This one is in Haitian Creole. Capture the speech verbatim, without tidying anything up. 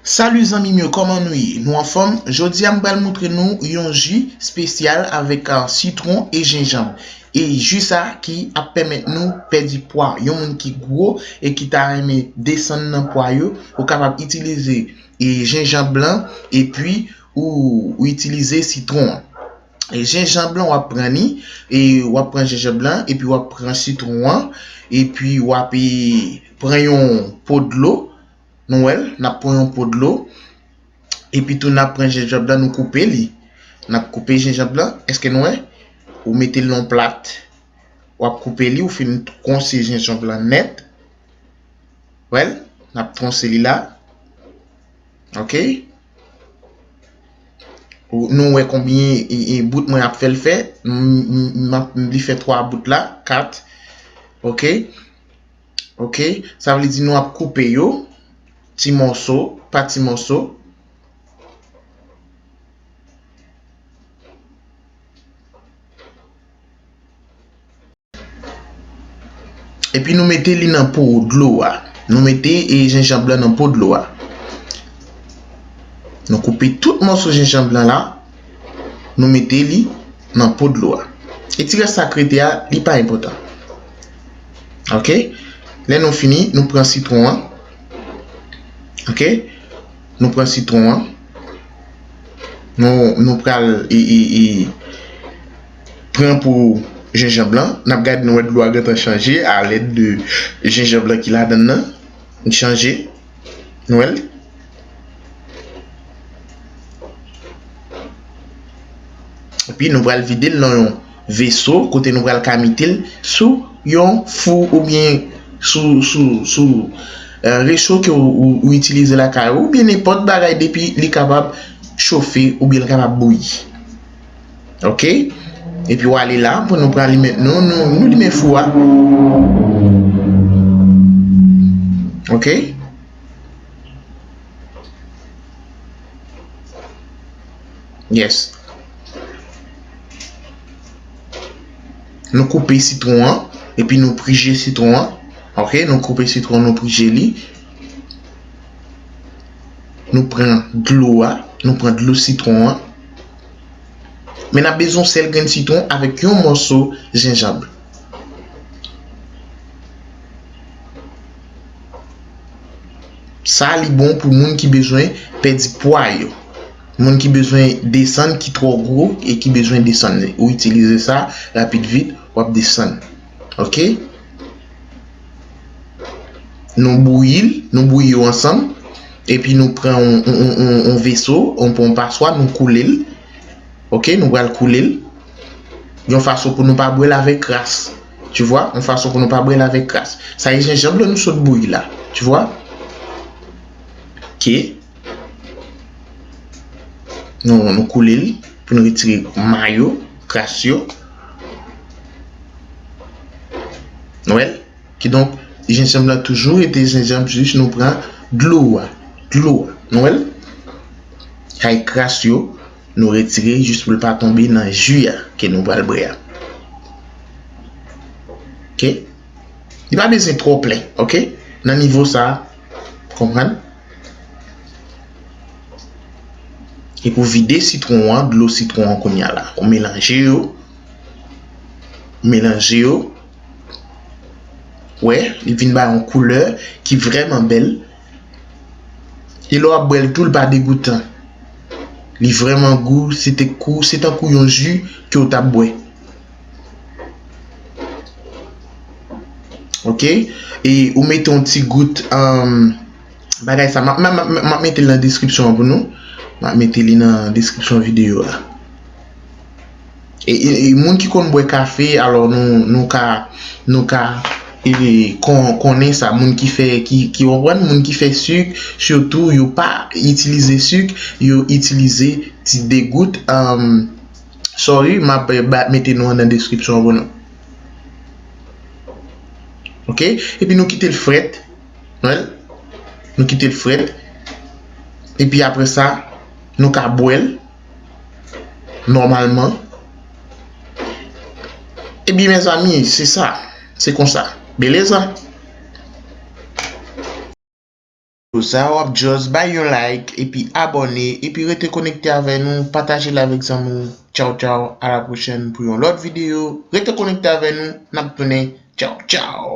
Salut zanmi m yo, kòman nou ye? Nou anfòm? Jodi a m pral moutre nou yon ji espesyal avèk, ah, sitwon e jenjanm. E ji sa ki ap pèmèt nou pèdi pwa. Yon moun ki gwo e ki ta renmen desann nan pwa yo, ou kapab itilize e jenjanm blan, epi ou, ou itilize sitwon an. E jenjanm blan w ap pran li, e w ap pran jenjanm blan, epi w ap pran sitwon an, epi w ap, e, pran yon po dlo, nou wè l, n ap pran yon po dlo, epi tou n ap pran jenjanm blan, nou koupe li. N ap koupe jenjanm blan, èske nou wè? Ou mete l nan plat, w ap koupe li, ou fin twonse jenjanm blan nèt. Wè l, n ap twonse li la. Ok? Ou, nou wè konbyen, e, e, bout mwen ap fè l fè. M, m, m ap, m li fè twa bout la, kat. Ok? Ok? Sa vle di nou ap koupe yo, ti mòso, pa ti mòso. Epi nou mete li nan po dlo a. Nou mete, e, jenjanm blan nan po dlo a. Nou koupe tout mòso jenjanm blan la. Nou mete li nan po dlo a. E ti rès sa k rete a, li pa enpòtan. Ok? Lè nou fini, nou pran sitwon an. Ok? Nou pran sitwon an. Nou, nou pral, e, e, e, pran pou jenjanm blan. N ap gade, nou wè dlo a gentan chanje alèd de jenjanm blan ki ladann nan. Li chanje. Nou wè l? Epi nou pral vide l nan yon veso kote nou pral ka mete l sou yon fou oubyen sou, sou, sou, e, recho ke ou, ou, ou itilize lakay ou, oubyen nenpòt bagay depi li kapab chofe oubyen li kapab bouyi. Ok? Epi w ale la, pou nou pran limen, nou, nou, nou limen fou a. Ok? Yes. Nou koupe sitwon an, epi nou prije sitwon an. Ok, nou koupe sitwon, nou prije li. Nou pran dlo a, nou pran dlo sitwon an. Men n ap bezwen yon sèl grenn sitwon avèk yon mòso jenjanm. Sa li bon pou moun ki bezwen pèdi pwa yo. Moun ki bezwen desann, ki twò gwo e ki bezwen desann. Ou itilize sa, rapid vit, w ap desann. Ok? Nou bouyi l, nou bouyi yo ansanm. Epi nou pran yon, yon, yon, yon, yon veso, yon, yon paswa, nou koule l. Ok, nou pral koule l. Yon fason pou nou pa bwè l avèk kras. Tu vois? Yon fason pou nou pa bwè l avèk kras. Sa e jenjanm lan nou sot bouyi la. Tu vois? Ok. Nou, nou koule l pou nou retire may yo, kras yo. Nou wè l? Kidonk, jenjanm lan toujou rete jenjanm, jis nou pran dlo a. Dlo a. Nou wè l? Kay kras yo, nou retire jis pou l pa tonbe nan ji a ke nou pral bwè a. Ok? Li pa bezwen twò plen, ok? Nan nivo sa a, konprann? Epi w vide sitwon an, dlo sitwon an kounye a la. Ou melanje yo. Ou melanje yo. Wè, li vin bay yon koulè ki vrèman bèl. E lè w ap bwè l tou, l pa degoutan. Li vrèman gou, se tankou, se tankou yon ji ke w t ap bwè. Ok? E ou mete yon ti gout, um, bagay sa. M ap, m ap, m ap, m ap mete l nan deskripsyon an pou nou. M ap mete li nan deskripsyon videyo a. E, e, e moun ki konn bwè kafe, alò nou, nou ka, nou ka, e, kon-, konnen sa. Moun ki fè, ki, ki konprann, moun ki fè sik, sitou yo pa itilize sik, yo itilize ti degout, um, sorry, m ap, e, ba-, mete non an nan deskripsyon an pou nou. Ok? Epi nou kite l frèt. Wè? Nou kite l frèt. Epi apre sa, nou ka bwè l nòmalman. Ebyen, mezanmi, se sa. Se konsa. Beleza? Pou sa, w ap just bay yon like epi abòne epi rete konekte avè nou, pataje l avèk zanmi w. Tchaw tchaw, a la pwochèn pou yon lòt videyo. Rete konekte avè nou, n ap tounen. Tchaw tchaw.